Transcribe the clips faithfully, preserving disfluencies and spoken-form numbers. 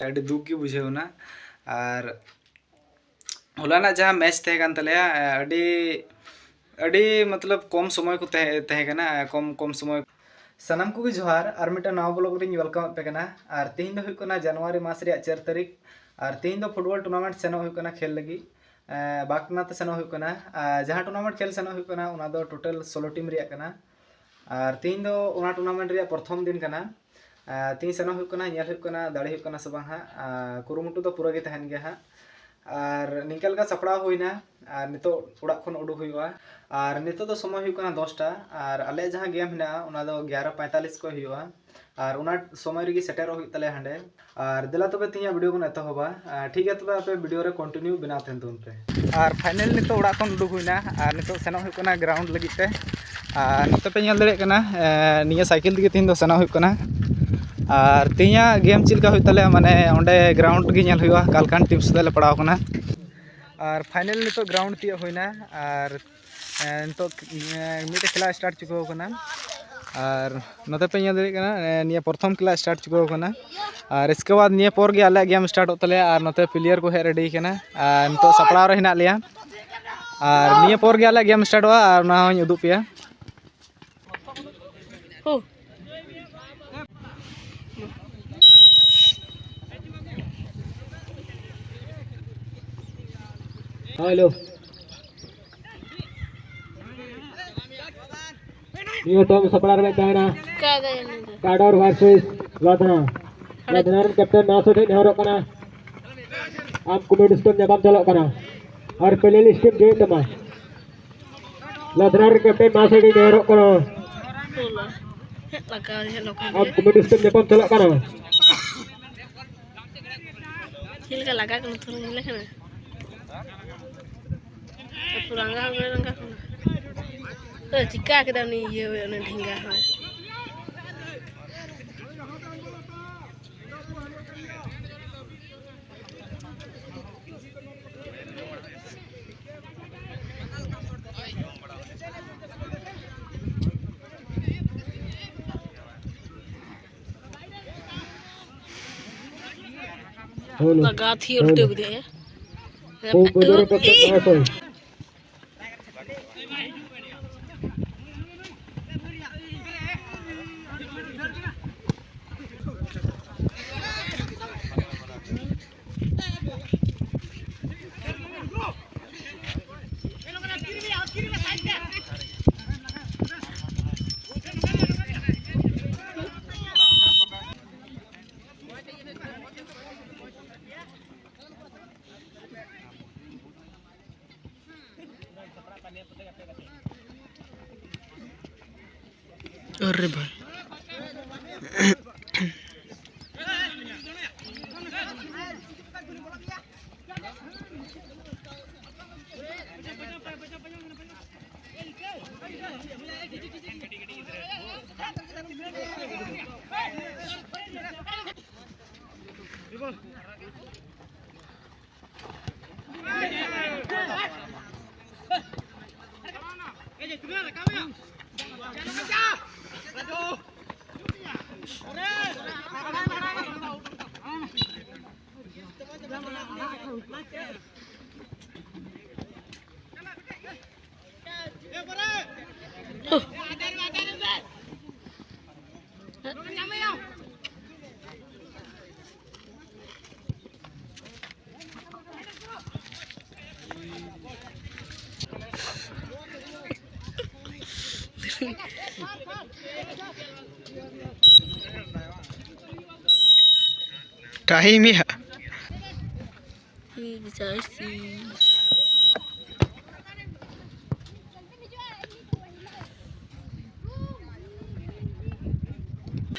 ᱟᱹᱰᱤ ᱫᱩᱠ ᱜᱮ ᱵᱩᱡᱷᱟᱹᱣ ᱮᱱᱟ᱾ ᱟᱨ ᱦᱚᱞᱟᱱᱟᱜ ᱡᱟᱦᱟᱸ ᱢᱮᱪ ᱛᱟᱦᱮᱸ ᱠᱟᱱ ᱛᱟᱞᱮᱭᱟ, ᱟᱹᱰᱤ ᱟᱹᱰᱤ ᱢᱚᱛᱞᱚᱵ ᱠᱚᱢ ᱥᱚᱢᱚᱭ ᱠᱚ ᱛᱟᱦᱮᱸ ᱛᱟᱦᱮᱸ ᱠᱟᱱᱟ, ᱠᱚᱢ ᱠᱚᱢ ᱥᱚᱢᱚᱭ᱾ ᱥᱟᱱᱟᱢ ᱠᱚᱜᱮ ᱡᱚᱦᱟᱨ, ᱟᱨ ᱢᱤᱫᱴᱟᱝ ᱱᱟᱣᱟ ᱵᱞᱚᱜ ᱨᱤᱧ ᱣᱮᱞᱠᱟᱢ ᱮᱫ ᱯᱮ ᱠᱟᱱᱟ᱾ ᱟᱨ ᱛᱮᱦᱮᱧ ᱫᱚ ᱦᱩᱭᱩᱜ ᱠᱟᱱᱟ ᱡᱟᱱᱩᱣᱟᱨᱤ ᱢᱟᱥ ᱨᱮᱭᱟᱜ ᱪᱟᱨ ᱛᱟᱹᱨᱤᱠᱷ᱾ ᱟᱨ ᱛᱮᱦᱮᱧ ᱫᱚ ᱯᱷᱩᱴᱵᱚᱞ ᱴᱩᱨᱱᱟᱢᱮᱱᱴ ᱥᱮᱱᱚᱜ ᱦᱩᱭᱩᱜ ᱠᱟᱱᱟ ᱠᱷᱮᱞ ᱞᱟᱹᱜᱤᱫ᱾ ᱮᱸ, ᱵᱟᱠᱱᱟ ᱛᱮ ᱥᱮᱱᱚᱜ ᱦᱩᱭᱩᱜ ᱠᱟᱱᱟ᱾ ᱟᱨ ᱡᱟᱦᱟᱸ ᱴᱩᱨᱱᱟᱢᱮᱱᱴ ᱠᱷᱮᱞ ᱥᱮᱱᱚᱜ ᱦᱩᱭᱩᱜ ᱠᱟᱱᱟ, ᱚᱱᱟ ᱫᱚ ᱴᱳᱴᱟᱞ ᱥᱳᱞᱳ ᱴᱤᱢ ᱨᱮᱭᱟᱜ ᱠᱟᱱᱟ᱾ ᱟᱨ ᱛᱮᱦᱮᱧ ᱫᱚ ᱚᱱᱟ ᱴᱩᱨᱱᱟᱢᱮᱱᱴ ᱨᱮᱭᱟᱜ ᱯᱨᱚᱛᱷᱚᱢ ᱫᱤᱱ ᱠᱟᱱᱟ᱾ ᱟᱨ ᱛᱮᱦᱮᱧ ᱥᱮᱱᱚᱜ ᱦᱩᱭᱩᱜ ᱠᱟᱱᱟ, ᱧᱮᱞ ᱦᱩᱭᱩᱜ ᱠᱟᱱᱟ ᱫᱟᱲᱮ ᱦᱩᱭᱩᱜ ᱠᱟᱱᱟ ᱥᱮ ᱵᱟᱝ ᱦᱟᱸᱜ᱾ ᱟᱨ ᱠᱩᱨᱩᱢᱩᱴᱩ ᱫᱚ ᱯᱩᱨᱟᱹ ᱜᱮ ᱛᱟᱦᱮᱱ ᱜᱮᱭᱟ ᱦᱟᱸᱜ᱾ ᱟᱨ ᱱᱤᱝᱠᱟ ᱞᱮᱠᱟ ᱥᱟᱯᱲᱟᱣ ᱦᱩᱭᱱᱟ᱾ ᱟᱨ ᱱᱤᱛᱚᱜ ᱚᱲᱟᱜ ᱠᱷᱚᱱ ᱩᱰᱩᱠ ᱦᱩᱭᱩᱜᱼᱟ᱾ ᱟᱨ ᱱᱤᱛᱚᱜ ᱫᱚ ᱥᱚᱢᱚᱭ ᱦᱩᱭᱩᱜ ᱠᱟᱱᱟ ᱫᱚᱥᱴᱟ᱾ ᱟᱨ ᱟᱞᱮᱭᱟᱜ ᱡᱟᱦᱟᱸ ᱜᱮᱢ ᱦᱮᱱᱟᱜᱼᱟ, ᱚᱱᱟ ᱫᱚ ᱜᱮᱭᱟᱨᱚ ᱯᱚᱸᱭᱛᱟᱞᱤᱥ ᱠᱷᱚᱱ ᱦᱩᱭᱩᱜᱼᱟ᱾ ᱟᱨ ᱚᱱᱟ ᱥᱚᱢᱚᱭ ᱨᱮᱜᱮ ᱥᱮᱴᱮᱨᱚᱜ ᱦᱩᱭᱩᱜ ᱛᱟᱞᱮᱭᱟ ᱦᱟᱸᱰᱮ᱾ ᱟᱨ ᱫᱮᱞᱟ ᱛᱚᱵᱮ ᱛᱮᱦᱮᱧᱟᱜ ᱵᱷᱤᱰᱤᱭᱳ ᱵᱚᱱ ᱮᱛᱚᱦᱚᱵᱟ᱾ ᱟᱨ ᱴᱷᱤᱠ ᱜᱮᱭᱟ, ᱛᱚᱵᱮ ᱟᱯᱮ ᱵᱷᱤᱰᱤᱭᱳ ᱨᱮ ᱠᱚᱱᱴᱤᱱᱤᱭᱩ ᱵᱮᱱᱟᱣ ᱛᱟᱦᱮᱱ ᱛᱟᱵᱚᱱ ᱯᱮ᱾ ᱟᱨ ᱯᱷᱟᱭᱱᱮᱞ ᱱᱤᱛᱚᱜ ᱚᱲᱟᱜ ᱠᱷᱚᱱ ᱩᱰᱩᱠ ᱦᱩᱭᱱᱟ᱾ ᱟᱨ ᱱᱤᱛᱚᱜ ᱥᱮᱱᱚᱜ ᱦᱩᱭᱩᱜ ᱠᱟᱱᱟ ᱜᱨᱟᱣᱩᱱᱰ ᱞᱟᱹᱜᱤᱫ ᱛᱮ᱾ ᱟᱨ ᱱᱚᱛᱮ ᱯᱮ ᱧᱮᱞ ᱫᱟᱲᱮᱭᱟᱜ ᱠᱟᱱᱟ, ᱮ, ᱱᱤᱭᱟᱹ ᱥᱟᱭᱠᱮᱞ ᱛᱮᱜᱮ ᱛᱮᱦᱮᱧ ᱫᱚ ᱥᱮᱱᱚᱜ ᱦᱩᱭᱩᱜ ᱠᱟᱱᱟ᱾ ᱟᱨ ᱛᱮᱦᱮᱧᱟᱜ ᱜᱮᱢ ᱪᱮᱫ ᱞᱮᱠᱟ ᱦᱩᱭᱩᱜ ᱛᱟᱞᱮᱭᱟ, ᱢᱟᱱᱮ ᱚᱸᱰᱮ ᱜᱨᱟᱣᱩᱱᱰ ᱜᱮ ᱧᱮᱞ ᱦᱩᱭᱩᱜᱼᱟ, ᱠᱟᱞᱠᱟᱱ ᱴᱤᱢ ᱥᱟᱛᱮᱜ ᱞᱮ ᱯᱟᱲᱟᱣ ᱠᱟᱱᱟ᱾ ᱟᱨ ᱯᱷᱟᱭᱱᱮᱞ ᱱᱤᱛᱚᱜ ᱜᱨᱟᱣᱩᱱᱰ ᱛᱤᱭᱳᱜ ᱦᱩᱭᱱᱟ᱾ ᱟᱨ, ᱮ, ᱱᱤᱛᱚᱜ, ᱮ, ᱢᱤᱫᱴᱮᱡ ᱠᱷᱮᱞᱟ ᱥᱴᱟᱨᱴ ᱪᱩᱠᱟᱹᱣ ᱠᱟᱱᱟ᱾ ᱟᱨ ᱱᱚᱛᱮ ᱯᱮ ᱧᱮᱞ ᱫᱟᱲᱮᱭᱟᱜ ᱠᱟᱱᱟ, ᱮ, ᱱᱤᱭᱟᱹ ᱯᱨᱚᱛᱷᱚᱢ ᱠᱷᱮᱞᱟ ᱥᱴᱟᱨᱴ ᱪᱩᱠᱟᱹᱣ ᱠᱟᱱᱟ᱾ ᱟᱨ ᱤᱥᱠᱮ ᱵᱟᱫᱽ ᱱᱤᱭᱟᱹ ᱯᱚᱨ ᱜᱮ ᱟᱞᱮᱭᱟᱜ ᱜᱮᱢ ᱥᱴᱟᱨᱴᱚᱜ ᱛᱟᱞᱮᱭᱟ᱾ ᱟᱨ ᱱᱚᱛᱮ ᱯᱞᱮᱭᱟᱨ ᱠᱚ ᱦᱮᱡ ᱨᱮᱰᱤ ᱠᱟᱱᱟ᱾ ᱟᱨ ᱱᱤᱛᱚᱜ ᱥᱟᱯᱲᱟᱣ ᱨᱮ ᱦᱮᱱᱟᱜ ᱞᱮᱭᱟ᱾ ᱟᱨ ᱱᱤᱭᱟᱹ ᱯᱚᱨ ᱜᱮ ᱟᱞᱮᱭᱟᱜ ᱜᱮᱢ ᱥᱴᱟᱨᱴᱚᱜᱼᱟ, ᱟᱨ ᱚᱱᱟ ᱦᱚᱸᱧ ᱩᱫᱩᱜ ᱯᱮᱭᱟ᱾ ᱦᱳ᱾ ᱦᱮᱞᱳ᱾ ᱱᱤᱭᱟᱹ ᱛᱟᱭᱚᱢ ᱥᱟᱯᱲᱟᱣ ᱨᱮ ᱛᱟᱦᱮᱱᱟ ᱚᱠᱟ ᱜᱮ ᱩᱱᱤ ᱫᱚ᱾ ᱠᱟᱰᱚᱨ ᱵᱷᱟᱨᱥᱮᱥ ᱞᱚᱫᱷᱱᱟ᱾ ᱦᱳᱭ᱾ ᱞᱚᱫᱷᱱᱟ ᱨᱮᱱ ᱠᱮᱯᱴᱮᱱ ᱱᱚᱣᱟ ᱥᱮᱫ ᱱᱮᱦᱚᱨᱚᱜ ᱠᱟᱱᱟ᱾ ᱟᱢ ᱠᱚᱢᱤᱴᱤ ᱥᱤᱥᱴᱮᱢ ᱧᱟᱯᱟᱢ ᱪᱟᱞᱟᱜ ᱠᱟᱱᱟ᱾ ᱟᱨ ᱯᱮᱞᱮᱞ ᱥᱤᱥᱴᱮᱢ ᱡᱚᱭᱮᱱ ᱛᱟᱢᱟ᱾ ᱞᱚᱫᱷᱱᱟ ᱨᱮᱱ ᱠᱮᱯᱴᱮᱱ ᱱᱚᱣᱟ ᱥᱮᱫ ᱱᱮᱦᱚᱨᱚᱜ ᱠᱟᱱᱟ᱾ ᱦᱮᱡ ᱞᱟᱜᱟᱣ ᱦᱮᱡ ᱞᱚᱠᱷᱚᱱ ᱟᱢ ᱜᱮ᱾ ᱠᱚᱢᱤᱴᱤ ᱥᱤᱥᱴᱮᱢ ᱧᱟᱯᱟᱢ ᱪᱟᱞᱟᱜ ᱠᱟᱱᱟ᱾ ᱪᱮᱫ ᱞᱮᱠᱟ ᱞᱟᱜᱟ ᱠᱟᱱᱟ, ᱛᱷᱚᱲᱟ ᱧᱮᱞᱮ ᱠᱟᱱᱟ᱾ ᱛᱟᱨᱯᱚᱨ ᱨᱟᱸᱜᱟᱣ ᱦᱚᱸ ᱵᱟᱭ ᱨᱟᱸᱜᱟᱣ ᱠᱟᱱᱟ᱾ ᱛᱚ ᱪᱤᱠᱟ ᱠᱮᱫᱟ ᱩᱱᱤ ᱤᱭᱟᱹ, ᱩᱱᱤ ᱰᱷᱮᱝᱜᱟ ᱦᱚᱸ᱾ ᱦᱳᱭ᱾ ᱞᱟᱜᱟ ᱛᱷᱤᱨ ᱩᱞᱴᱟᱹᱣ ᱠᱮᱫᱟᱭ᱾ ᱩᱱᱠᱩ ᱫᱚ ᱨᱟᱠᱟᱵ ᱠᱟᱱᱟ ᱠᱚ᱾ ᱟᱨᱮ ᱵᱷᱟᱭ᱾ ᱴᱟᱭᱤᱢ ᱭᱟ᱾ ᱴᱷᱤᱠ ᱟᱪᱷᱮ, ᱟᱭᱥᱤ᱾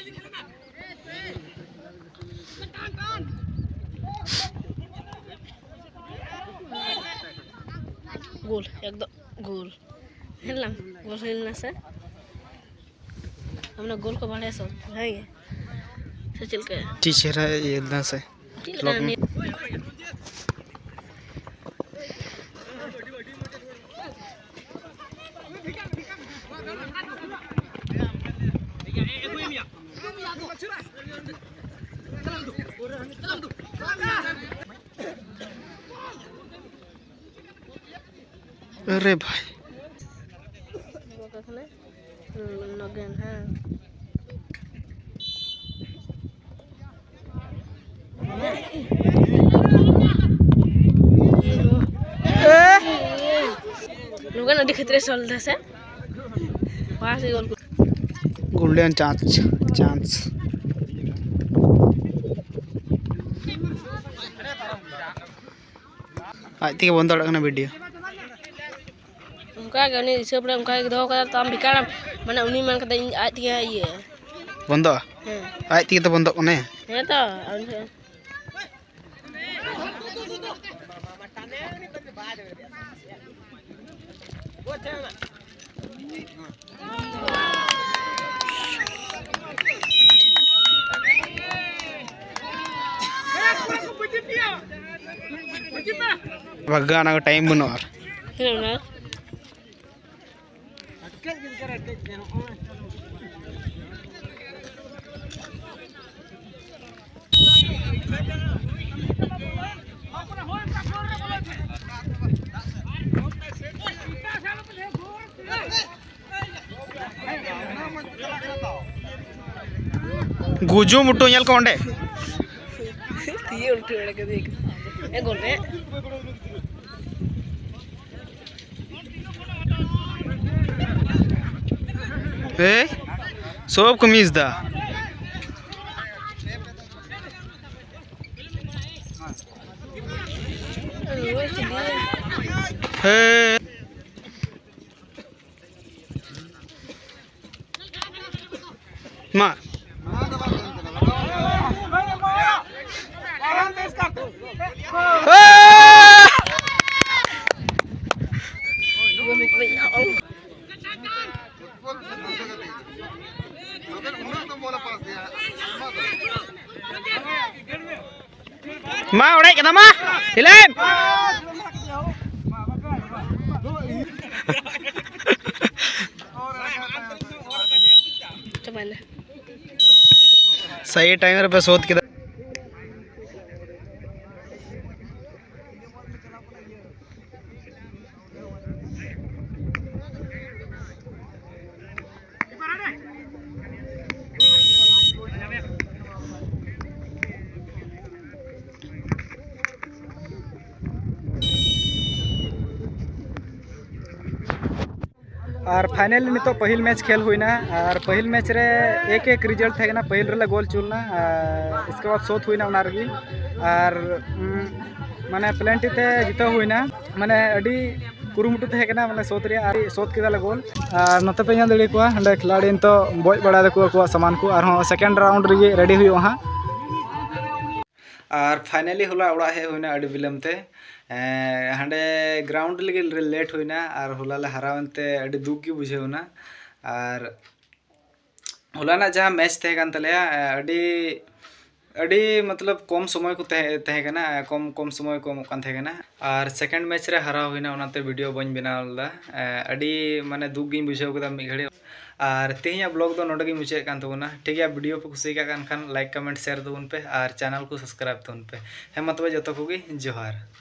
ᱜᱳᱞ, ᱮᱠᱫᱚᱢ ᱜᱳᱞ᱾ ᱦᱮᱞᱟᱢ, ᱜᱳᱞ ᱦᱩᱭ ᱞᱮᱱᱟ ᱥᱮ? ᱟᱢ ᱚᱱᱟ ᱜᱳᱞ ᱠᱚ ᱵᱟᱲᱟᱭᱟ ᱥᱮ? ᱦᱮᱸ ᱜᱮ᱾ ᱥᱮ ᱪᱮᱫ ᱞᱮᱠᱟ? ᱴᱤᱪᱟᱨ ᱮ ᱤᱭᱟᱹ ᱞᱮᱫᱟ ᱥᱮ? ᱪᱮᱫ ᱞᱮᱠᱟ ᱵᱞᱚᱠ ᱢᱮ᱾ ᱱᱤᱭᱟᱹ? ᱟᱨᱮ ᱵᱷᱟᱭ᱾ ᱱᱚᱜᱮᱱ, ᱦᱮᱸ᱾ ᱱᱚᱜᱮᱱ ᱟᱹᱰᱤ ᱠᱷᱮᱛᱨᱮ ᱥᱚᱞ ᱫᱟ ᱥᱮ? ᱯᱟᱥ ᱜᱳᱞ᱾ Golden chance, chance. ᱟᱡ ᱛᱮᱜᱮ ᱵᱚᱱᱫᱚ ᱫᱟᱲᱮᱭᱟᱜ ᱠᱟᱱᱟ video. ᱚᱱᱠᱟ ᱜᱮ ᱩᱱᱤ ᱦᱤᱥᱟᱹᱵ ᱨᱮ ᱚᱱᱠᱟ ᱜᱮ ᱫᱚᱦᱚ ᱠᱟᱫᱟ, ᱛᱚ ᱟᱢ ᱵᱮᱠᱟᱨ ᱟᱢ, ᱢᱟᱱᱮ ᱩᱱᱤ ᱢᱮᱱ ᱠᱟᱛᱮ ᱤᱧ ᱟᱡ ᱛᱮᱜᱮ ᱤᱭᱟᱹ᱾ ᱵᱚᱱᱫᱚᱜᱼᱟ? ᱦᱮᱸ᱾ ᱟᱡ ᱛᱮᱜᱮ ᱛᱚ ᱵᱚᱱᱫᱚᱜ ᱠᱟᱱᱟ᱾ ᱦᱮᱸ ᱛᱚ, ᱟᱢ ᱴᱷᱮᱱ᱾ ᱵᱷᱟᱜᱟ ᱚᱱᱟ ᱠᱚ time ᱵᱟᱹᱱᱩᱜᱼᱟ ᱟᱨ᱾ ᱛᱤᱱᱟᱹᱜ ᱢᱮᱱᱟᱜᱼᱟ? ᱜᱩᱡᱩ ᱢᱩᱴᱩ ᱧᱮᱞ ᱠᱚ ᱚᱸᱰᱮ᱾ ᱛᱤᱭᱳ ᱩᱞᱴᱟᱹ ᱵᱟᱲᱟ ᱠᱮᱫᱮ᱾ ᱮ ᱜᱚᱞᱮ᱾ ᱮᱭ, ᱥᱚᱵ ᱠᱚ miss ᱫᱟ᱾ ᱦᱮᱸ᱾ ᱢᱟ᱾ ᱢᱟ, ᱚᱲᱮᱡ ᱠᱟᱫᱟ, ᱢᱟ, ᱦᱤᱞᱟᱹᱭᱮᱢ᱾ ᱪᱟᱵᱟᱭᱮᱱᱟ᱾ ᱥᱟᱹᱦᱤ time ᱨᱮᱯᱮ ᱥᱳᱫᱷ ᱠᱮᱫᱟ᱾ ᱟᱨ finally ᱱᱤᱛᱚᱜ ᱯᱟᱹᱦᱤᱞ ᱢᱮᱪ ᱠᱷᱮᱞ ᱦᱩᱭᱱᱟ, ᱟᱨ ᱯᱟᱹᱦᱤᱞ ᱢᱮᱪ ᱨᱮ ᱮᱠ ᱮᱠ ᱨᱤᱡᱟᱞᱴ ᱛᱟᱦᱮᱸ ᱠᱟᱱᱟ᱾ ᱯᱟᱹᱦᱤᱞ ᱨᱮᱞᱮ ᱜᱳᱞ ᱪᱩᱞᱱᱟ, ᱟᱨ ᱤᱥᱠᱮ ᱵᱟᱫ ᱥᱳᱛ ᱦᱩᱭᱱᱟ ᱚᱱᱟ ᱨᱮᱜᱮ᱾ ᱟᱨ ᱩᱢ, ᱢᱟᱱᱮ ᱯᱮᱱᱟᱞᱴᱤ ᱛᱮ ᱡᱤᱛᱟᱹᱣ ᱦᱩᱭᱱᱟ᱾ ᱢᱟᱱᱮ ᱟᱹᱰᱤ ᱠᱩᱨᱩᱢᱩᱴᱩ ᱛᱟᱦᱮᱸ ᱠᱟᱱᱟ, ᱢᱟᱱᱮ ᱥᱳᱛ ᱨᱮᱭᱟᱜ, ᱟᱨ ᱥᱳᱛ ᱠᱮᱫᱟᱞᱮ ᱜᱳᱞ᱾ ᱟᱨ ᱱᱚᱛᱮ ᱯᱮ ᱧᱮᱞ ᱫᱟᱲᱮᱭᱟᱠᱚᱣᱟ, ᱚᱸᱰᱮ ᱠᱷᱤᱞᱟᱲᱤ ᱱᱤᱛᱚᱜ ᱵᱚᱡ ᱵᱟᱲᱟᱭ ᱫᱟᱠᱚ ᱟᱠᱚᱣᱟᱜ ᱥᱟᱢᱟᱱ ᱠᱚ᱾ ᱟᱨᱦᱚᱸ ᱥᱮᱠᱮᱱᱰ ᱨᱟᱣᱩᱱᱰ ᱨᱮᱜᱮ ᱨᱮᱰᱤ ᱦᱩᱭᱩᱜᱼᱟ ᱦᱟᱸᱜ᱾ ᱟᱨ finally ᱦᱚᱞᱟ ᱚᱲᱟᱜ ᱦᱮᱡ ᱦᱩᱭᱱᱟ ᱟᱹᱰᱤ ᱵᱤᱞᱚᱢ ᱛᱮ᱾ ᱮᱸ, ᱦᱟᱸᱰᱮ ᱜᱨᱟᱣᱩᱱᱰ ᱞᱟᱹᱜᱤᱫ ᱞᱮᱴ ᱦᱩᱭᱱᱟ ᱟᱨ ᱦᱚᱞᱟ ᱞᱮ ᱦᱟᱨᱟᱣᱮᱱ ᱛᱮ ᱟᱹᱰᱤ ᱫᱩᱠ ᱜᱮ ᱵᱩᱡᱷᱟᱹᱣ ᱮᱱᱟ᱾ ᱟᱨ ᱦᱚᱞᱟᱱᱟᱜ ᱡᱟᱦᱟᱸ ᱢᱮᱪ ᱛᱟᱦᱮᱸ ᱠᱟᱱ ᱛᱟᱞᱮᱭᱟ, ᱮᱸ, ᱟᱹᱰᱤ, ᱟᱹᱰᱤ ᱢᱚᱛᱞᱚᱵ ᱠᱚᱢ ᱥᱚᱢᱚᱭ ᱠᱚ ᱛᱟᱦᱮᱸ, ᱛᱟᱦᱮᱸ ᱠᱟᱱᱟ, ᱠᱚᱢ, ᱠᱚᱢ ᱥᱚᱢᱚᱭ ᱠᱚ ᱮᱢᱚᱜ ᱠᱟᱱ ᱛᱟᱦᱮᱸ ᱠᱟᱱᱟ᱾ ᱟᱨ ᱥᱮᱠᱮᱱᱰ ᱢᱮᱪ ᱨᱮ ᱦᱟᱨᱟᱣ ᱦᱩᱭᱱᱟ, ᱚᱱᱟᱛᱮ ᱵᱷᱤᱰᱤᱭᱳ ᱵᱟᱹᱧ ᱵᱮᱱᱟᱣ ᱞᱮᱫᱟ᱾ ᱮᱸ, ᱟᱹᱰᱤ ᱢᱟᱱᱮ ᱫᱩᱠ ᱜᱤᱧ ᱵᱩᱡᱷᱟᱹᱣ ᱠᱮᱫᱟ ᱢᱤᱫ ᱜᱷᱟᱹᱲᱤᱡ᱾ ᱟᱨ ᱛᱮᱦᱮᱧᱟᱜ ᱵᱞᱚᱜ ᱫᱚ ᱱᱚᱰᱮ ᱜᱤᱧ ᱢᱩᱪᱟᱹᱫ ᱠᱟᱱ ᱛᱟᱵᱚᱱᱟ᱾ ᱴᱷᱤᱠ ᱜᱮᱭᱟ, ᱵᱷᱤᱰᱤᱭᱳ ᱯᱮ ᱠᱩᱥᱤ ᱠᱟᱜ ᱠᱟᱱ ᱠᱷᱟᱱ ᱞᱟᱭᱤᱠ, ᱠᱚᱢᱮᱱᱴ, ᱥᱮᱭᱟᱨ ᱛᱟᱵᱚᱱ ᱯᱮ ᱟᱨ ᱪᱮᱱᱮᱞ ᱠᱚ ᱥᱟᱵᱥᱠᱨᱟᱭᱤᱵ ᱛᱟᱵᱚᱱ ᱯᱮ᱾ ᱦᱮᱸ ᱢᱟ ᱛᱚᱵᱮ ᱡᱚᱛᱚ ᱠᱚᱜᱮ ᱡᱚᱦᱟᱨ᱾